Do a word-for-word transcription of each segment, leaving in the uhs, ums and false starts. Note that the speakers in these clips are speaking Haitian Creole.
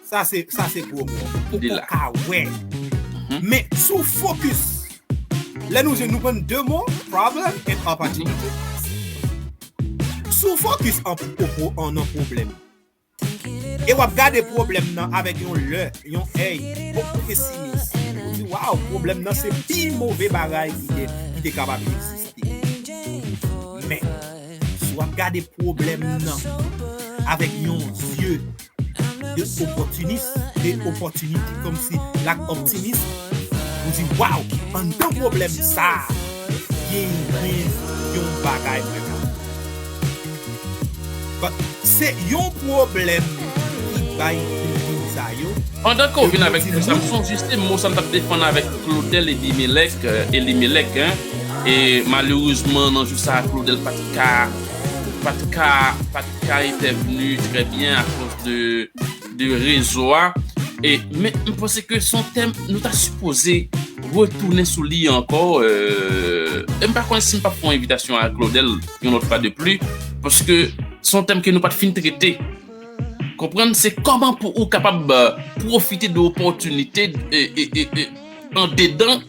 Sa se, sa se gwo mo. Poko ka wè. Men si w focus, lè nou jwenn, nou konn de mo, problem and opportunity. Si w focus an, an, an pwoblèm, e w ap gade pwoblèm nan avèk yon lè, yon èy, yon pesimis, ou di, waw, pwoblèm nan se pi move bagay ki te, ki te kapab egziste. Men, si w ap gade pwoblèm nan avèk yon zye de opòtinis, de opòtinite, kòmsi l ap optimis, ou di, waw, anndan pwoblèm sa a, genyen yon bagay mwen ka. But se yon pwoblèm ki bay building sa yo. Pandan ke w vin avèk mo sa, m sonje se mo sa m t ap defann avèk Claudel Elimelec, euh, Elimelec, hein. E malerezman, nan jou sa a, Claudel pa t ka, pa t ka, pa t ka entèvni trè byen akoz de, de rezo a. E, men, m panse ke se yon tèm nou ta sipoze retounen sou li ankò. Euh, e m pa konnen si m p ap fè yon envitasyon a Claudel yon lòt fwa de plis, paske se yon tèm ke nou pa t fin trete. Konprann, se kòman pou ou kapab, euh, pwofite de opòtinite, e, e, e, e, andedan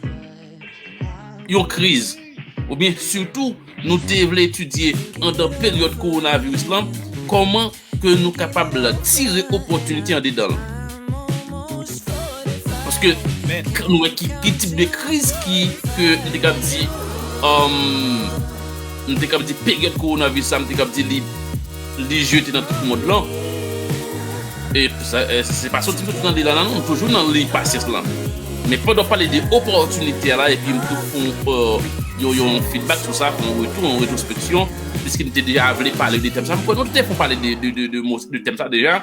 yon kriz. Oubyen sitou, nou te vle etidye andan peryòd kowonaviris lan, kòman ke nou kapab tire opòtinite andedan l. Paske, men, k-, nou wè ki, ki tip de kriz ki, ke m te kab di, um, m te kab di peryòd kowonaviris la, m te kab di li, li jete nan tout mond lan. E sa, e se pa soti m soti nan li la, non, m toujou nan liy pasyans lan. Men pandan w pale de opòtinite a la, epi m tou fè yon, euh, yon, yon feedback sou sa, fè yon retou, yon retwospeksyon, piske m te deja vle pale de tèm sa. M kwè nou te fè pale de, de, de, de mo, de tèm sa deja.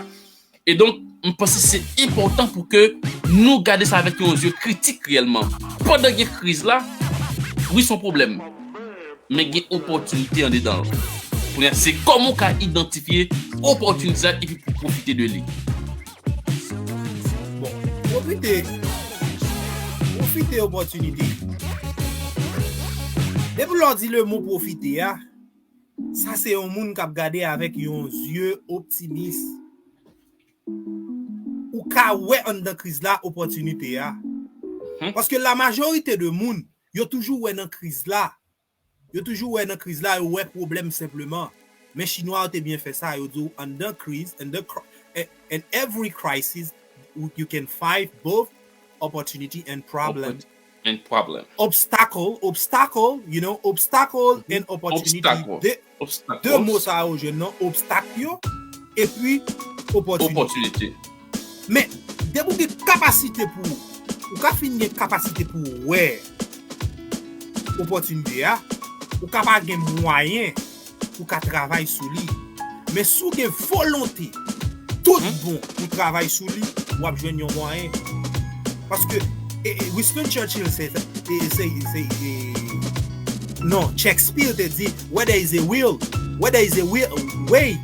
E donk, m panse se enpòtan pou ke nou gade sa avèk yon zye kritik reyèlman. Pandan gen kriz la, wi, se yon pwoblèm. Men gen opòtinite andedan l. Kounye a, se kòman w ka idantifye opòtinite sa epi pou pwofite de li. Bon, pwofite, pwofite opòtinite. Depi lè w di le mo pwofite a, sa se yon moun k ap gade avèk yon zye optimis. Ou ka wè anndan kriz la opòtinite a. Paske la majorite de moun, yo toujou wè nan kriz la. Yo toujou wè nan kriz la, yo wè pwoblèm senpleman. Men Chinwa yo te byen fè sa, yo di w anndan kriz, in the cr-, in, in every crisis, you can find both opportunity and problem. And problem. Obstacle, obstacle, you know, obstacle and opportunity. Obstak. De, de mo sa yo jwenn nan, obstak yo, epi opòtinite. Opòtinite. Men, depi w gen kapasite pou, ou ka fin gen kapasite pou wè opòtinite a, ou ka pa gen mwayen pou ka travay sou li. Men si w gen volonte tout bon pou travay sou li, w ap jwenn yon mwayen. Paske, e, e, Winston Churchill se, e, se, se, e, non, Shakespeare te di, where there is a will, where there is a will, way,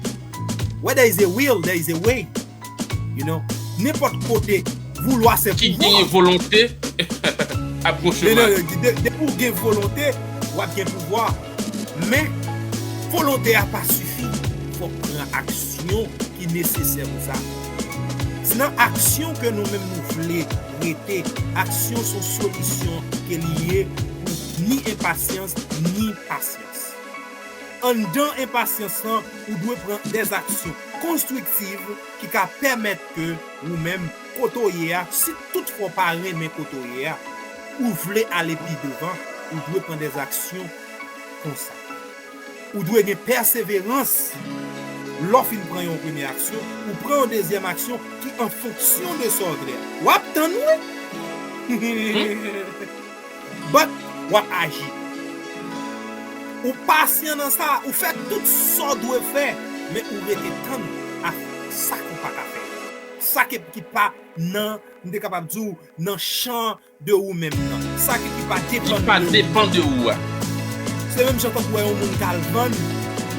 where there is a will, there is a way. You know, nenpòt kote, vouloir se pouvwa. Ki genyen volonte, ap gon chemen. Depi w gen volonte, w ap gen pouvwa. Men, volonte a pa sifi. Fòk pran aksyon ki nesesè pou sa. Se nan aksyon ke nou menm nou vle rete. Aksyon se yon solisyon ke li ye pou ni enpasyans, ni pasyans. Anndan enpasyans lan, ou dwe pran dèzaksyon konstriktiv ki ka pèmèt ke ou menm, kote w ye a, si toutfwa w pa renmen kote w ye a, ou vle ale pi devan, ou dwe pran dèzaksyon konsa. Ou dwe gen pèseverans. Lè w fin pran yon premye aksyon, ou pran yon dezyèm aksyon ki an fonksyon de sa w vle a. W ap tann, wi. But, w ap aji. Ou pasyan nan sa, ou fè tout sa w dwe fè, men ou rete tann a sa ke w pa ka fè. Sa ke, ki pa nan, m te kapab di w, nan chan de ou menm nan. Sa ki, ki pa depann de ou. Ki pa depann de ou a. Se menm jan tankou wè yon moun k al vann,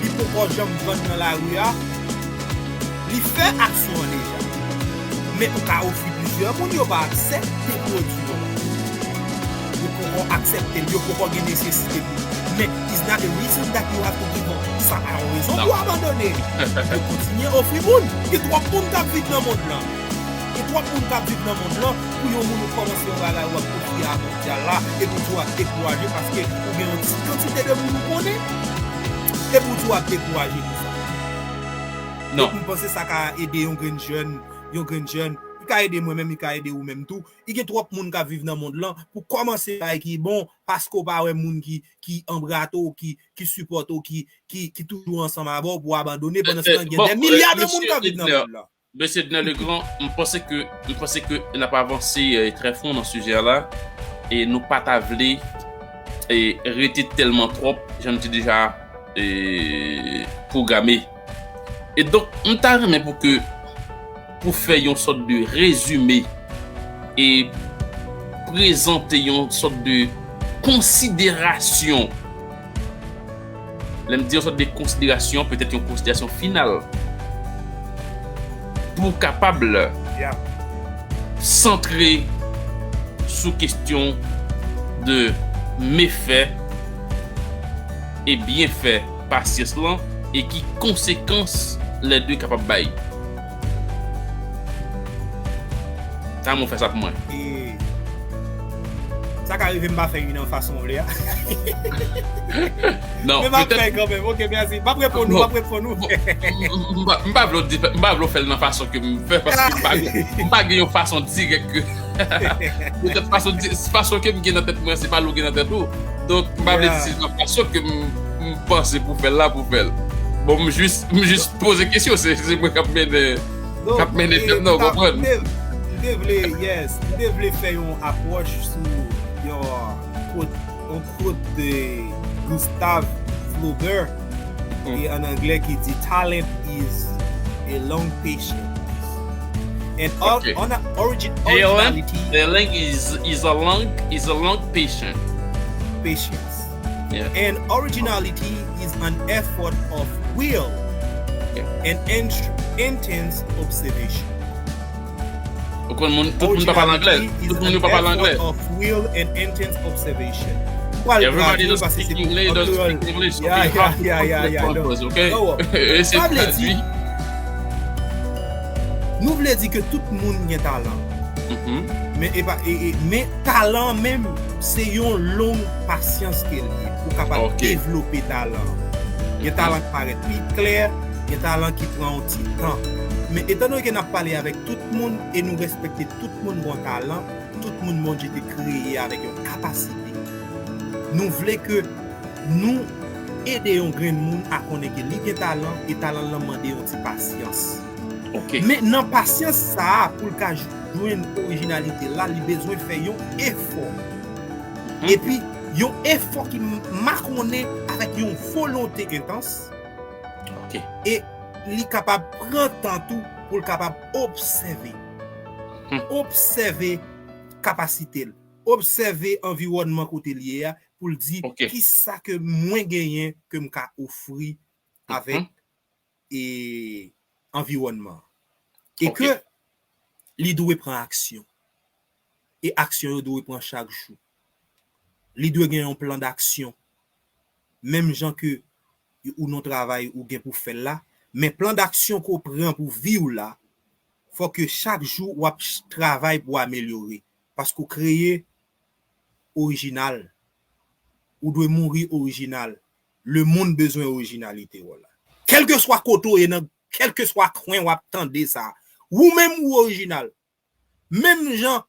li poko janm vann nan lari a, li fè aksyon an deja. Men ou ka ofri plizyè moun, yo pa aksepte pwodui yo. Yo poko aksepte l, yo poko gen nesesite pou li. Men, it's not a reason that you have to give up. Sa pa yon rezon pou abandone. Yo kontinye ofri moun. Gen twòp moun k ap viv nan mond lan. Gen twòp moun k ap viv nan mond lan pou yon moun ou kòmanse yon bagay w ap ofri a mondyal la, epi w di w ap dekouraje paske ou gen yon ti kantite de moun ou konnen, epi w di w ap dekouraje konsa. Non. Donk, m panse sa ka ede yon grenn jèn, yon grenn jèn. Li ka ede mwen menm, li ka ede ou menm tou. Li gen twòp moun k ap viv nan mond lan pou kòmanse bagay ki bon, paske w pa wè moun ki, ki anbrato w, ki, ki sipòte w, ki, ki, ki toujou ansanm avè w pou w abandone. Pandan se tan, gen dè milya de moun k ap viv nan mond lan. Mesye Edner Legrand, m panse ke, m panse ke n ap avanse, eh, trè fon nan sijè a la, e nou pa ta vle, eh, rete tèlman twòp, jan n te deja, eh, pwograme. E donk, m ta renmen pou ke, pou fè yon sòt de rezime e prezante yon sòt de konsiderasyon. Lè m di yon sòt de konsiderasyon, petèt yon konsiderasyon final. Pou w kapab santre sou kesyon de mefè e byenfè pasyans lan e ki konsekans lè de kapab bay. Sa mwen fè sa pou mwen. E sa ka rive m pa fè li nan fason w vle a. Non, men m ap fè kanmenm. Ok, mèsi. M ap reponn ou, m ap reponn ou. M pa, m pa vle w di, m pa vle w fè l nan fason ke m fè, paske m pa, m pa gen yon fason dirèk ke, petèt fason di, fason ke m gen nan tèt mwen, se pa l ou gen nan tèt ou. Donk, m pa vle di se nan fason ke m, m panse pou fè l la, pou fè l. Bon, m jis, m jis poze kesyon, se, se mwen k ap mennen, k ap mennen tèt nan, w konprann? M te, m te vle, yes, m te vle fè yon apwòch sou yon quote, yon quote de Gustave Flaubert, e an anglè ki di, "Talent is a long patience." And all, on a origin, originality, talent is, is a long, is a long patient. Patience. Yeah. And originality is an effort of will and int-, intense observation. Ou konn moun, tout moun pa pale anglè. Tout moun yo pa pale anglè. Of will and intense observation. Everybody don't speak English, don't speak English. Yeah, yeah, yeah, yeah, yeah. Eseye tradui. Nou vle di ke tout moun gen talan. Men e pa, e, e, men talan menm, se yon long pasyans ke l ye pou kapab devlope talan. Gen talan ki parèt pi klè, gen talan ki pran yon ti tan. Men etandone ke n ap pale avèk tout moun e nou respekte tout moun gon talan, tout moun Bondye te kreye avèk yon kapasite. Nou vle ke nou ede yon grenn moun a konnen ke li gen talan e talan l lan mande yon ti pasyans. Men nan pasyans sa a, pou l ka jwenn orijinalite l la, li bezwen fè yon efò. Epi, yon efò ki m-, makonnen avèk yon volonte entans. E li kapab pran tan tou pou l kapab obsève. Obsève kapasite l. Obsève anviwònman kote l ye a pou l di, "Kisa ke mwen genyen ke m ka ofri avèk, e, anviwònman an?" E ke li dwe pran aksyon. E aksyon yo dwe pran chak jou. Li dwe gen yon plan d'aksyon. Menm jan ke ou nan travay ou gen pou fè l la, men plan d'aksyon ke w pran pou vi w la, fò ke chak jou w ap ch-, travay pou amelyore. Paske w kreye orijinal. Ou dwe mouri orijinal. Lemonn bezwen orijinalite w la. Kèlkeswa kote w ye nan, kèlkeswa kwen w ap tande sa, ou menm ou orijinal. Menm jan